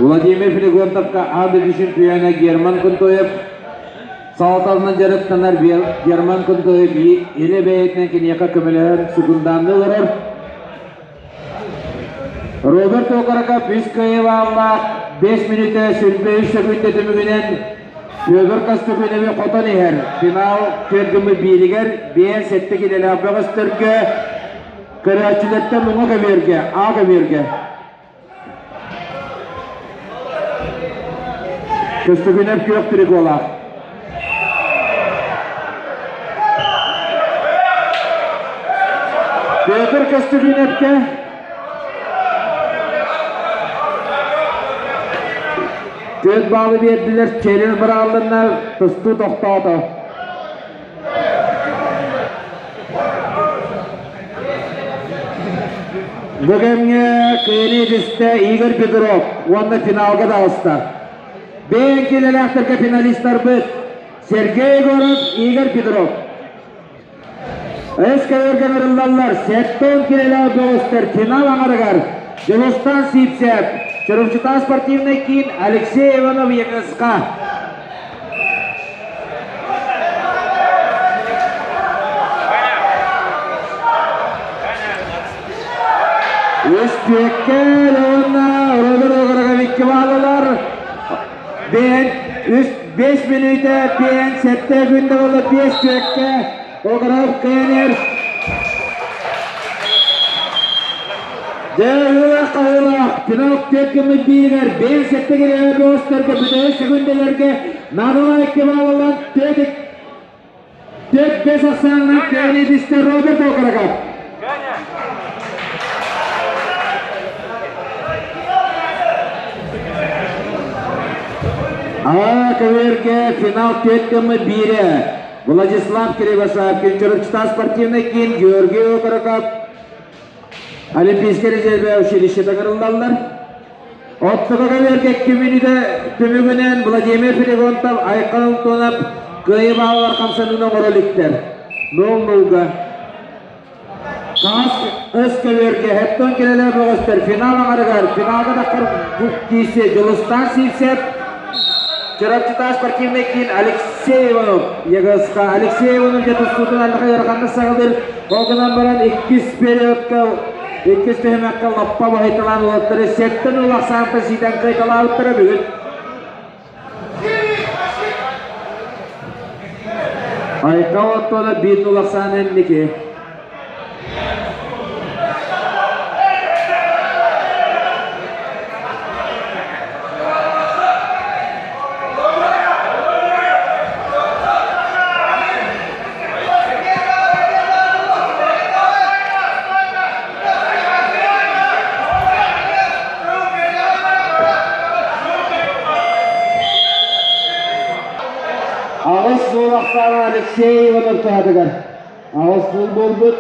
Владимир Флегонтовка аан дойду чемпиона Герман Кунтоев салалталынан дьарыктанар Герман Кунтоев илэ бэйэтинэн киниэхэ көмөлөһөн секундаанны олорор. Роберт Окороков үс кыайыылаах 5 мүнүүтэ 23 сөкүүндэ түмүгүнэн Федор Костюкиновы хотон иһэр. Финал түөрт бииригэр 5-7 килэлээх бөҕөстөргө көрөөччүлэртэн уҥа көбүөргэ, А көбүөргэ. Көстөкүүнэп күөх триколаах. Петр Көстөкүүнэпкэ Түөрт баалы биэрдилэр, челлендж быраҕыллынна, тустуу тохтоото. Бу кэмҥэ кыайыы түстэ Игорь Петров уонна финалга таҕыста. Бэйэҥ килэлээхтэргэ финалистарбыт Сергей Егоров, Игорь Петров. СКР-га ыҥырыллаллар 70 килэлээх бөҕөстөр финал аҥарыгар Дьулустан Сивцев, Чурапчытаа спортивнай киин Алексей Иванов ЕКСК. Үспүөккэ уонна Роберт Огороговикка баалалар. Бэйэн үс бес мүнүүтэ пиэн сэттэ күндэ буолла биэс түөккэ Огоров кыайан Дьэ, ыһыылаах-хаһыылаах финал түөрт гыммыт бииригэр бэйэн сэттэ килиэбэ бөҕөстөргө бүтэһик секундаларга наадалаах икки баалалаан түөрт түөрт бэс ахсаанынан кыайан түстэ Роберт Окороков. А көбүөргэ финал түөрт гыммыт биирэ Владислав Кривошапкин, Чурапчытаа спортивный киин Георгий Окороков Олимпийскай резервэ училищета ыҥырыллаллар. Оттоко көбүөргэ икки мүнүүтэ түмүгүнэн Владимир Филигонтов, Айхал Антонов кыайыы бааллар хамсаныыны оҥоро иликтэр. Нол-нулга. Хаас өс көбүөргэ Хеттон кэлэлэр бөҕөстөр финал аҥарыгар финалга таххар киирсиэ Дьулустаан Сивцев, Чурапчытаа спортивный киин Алексей Иванов ЕГС-ка Алексей Иванов дьэ тустуутун аллаха ыараханнык саҕалыыр. Ол гынан баран иккис периодка иккис түһүмэххэ лаппа баһыйталаан уолаттары сэттэн уол ахсаантан сиитэн кыайталаабыттара бүгүн. Айка оттона биир нул ахсаан энники. Аҕыс суол ахсаана Алексей Иванов туһатыгар. Аҕыс суол буолбут.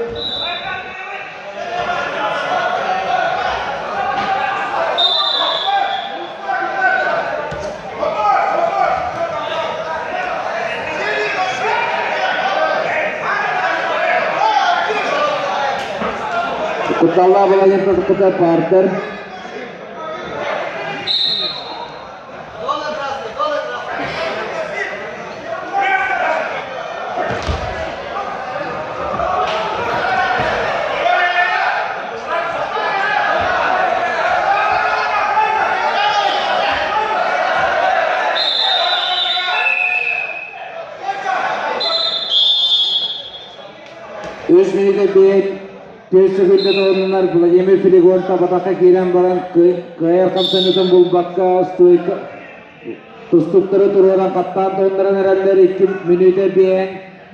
Кутталлаах балаһыанньа кытта партер. Үс мүнүүтэ биэт Түөрт сөкүүндэ толоруннар Владимир Филигонтов атахха киирэн баран кыайар хамсаныытын булбакка стойка тустуктары туруоран хаттаан туһуннаран эрэллэр икки мүнүүтэ биэһэн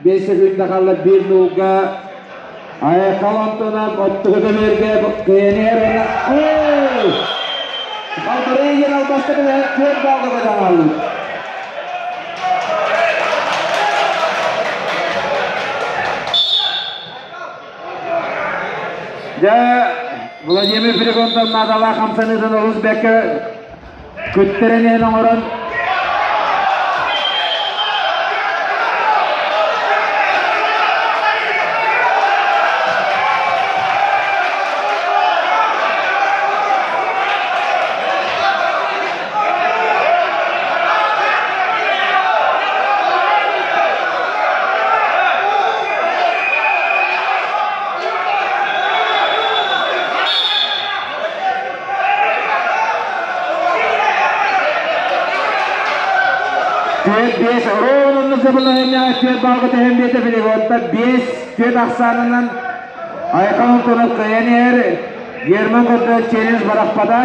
биэс сөкүүндэ хаалла биир нуулга Айхал Антонов оттуга көмүөргэ кыайан иһэр уонна Албарый диэн албаста түбэһэн түөрт баалга көтөн хааллыбыт. Дьэ, Владимир Филипповтан наадалаах хамсаныытын олус бэккэ күттэрэн иһэн оҥорон 4-5 ровно забылаһынньаҕа 4 балга түһэн биэрдэ Филигонта 5-4 ахсаанынан Айхан Антонов кыайан иһэр Герман Гордон челлендж барахпата.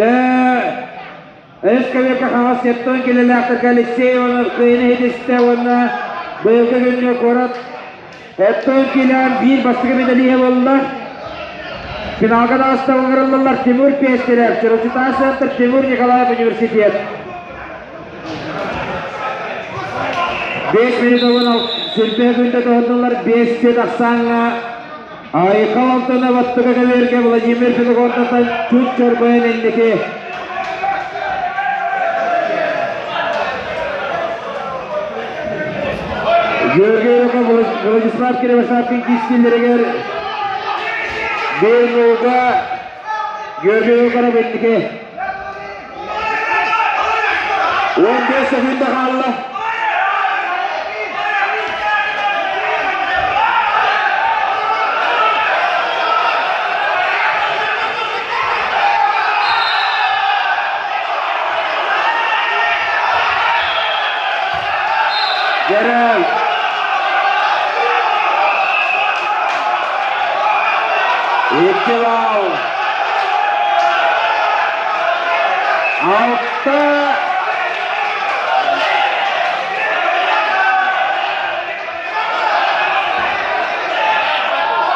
Дьэ, СКВК хаҥас септон килэлээхтэргэ Алексей Иванов кыайыыны иһитистэ уонна быйылгы күҥҥэ куорат Оттон килээн биир бастакы медалиһэ буолла. Финалга таҕыста ыҥырыллаллар Тимур Пестерев, Чурапчытаа центр Тимур Николаев университет. 5 минут сирбэ күндэ тоһуннулар 5 сет ахсааҥҥа Айхал Алтана баттыга кэлэргэ Владимир Федогонтатан чут чорбойон инники. Георгий Владислав Кривошапкин киирсиилэригэр Берлога Георгий Окоров инники. 15 секунда хаалла. Gerald. Икки балл. Алта.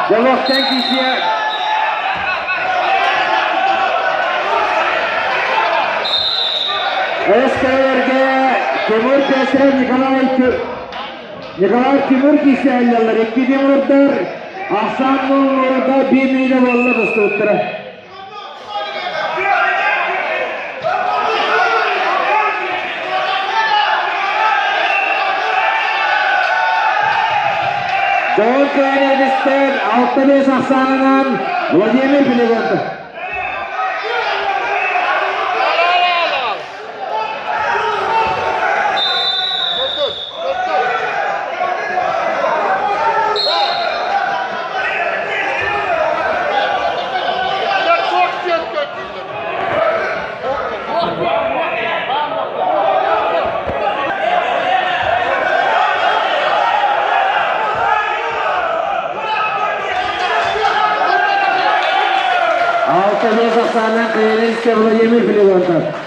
Головтан киһи СКР-гэ Тимур Пестров Николай Николай Тимур киһи Икки Тимурдар Ахсан Муҥурда биир миинэ буолла тустубуттара. Дьон кыайан 6-5 ахсаанынан Владимир Филиппов. 6-5 ахсаанынан кыайан Владимир Филиппов.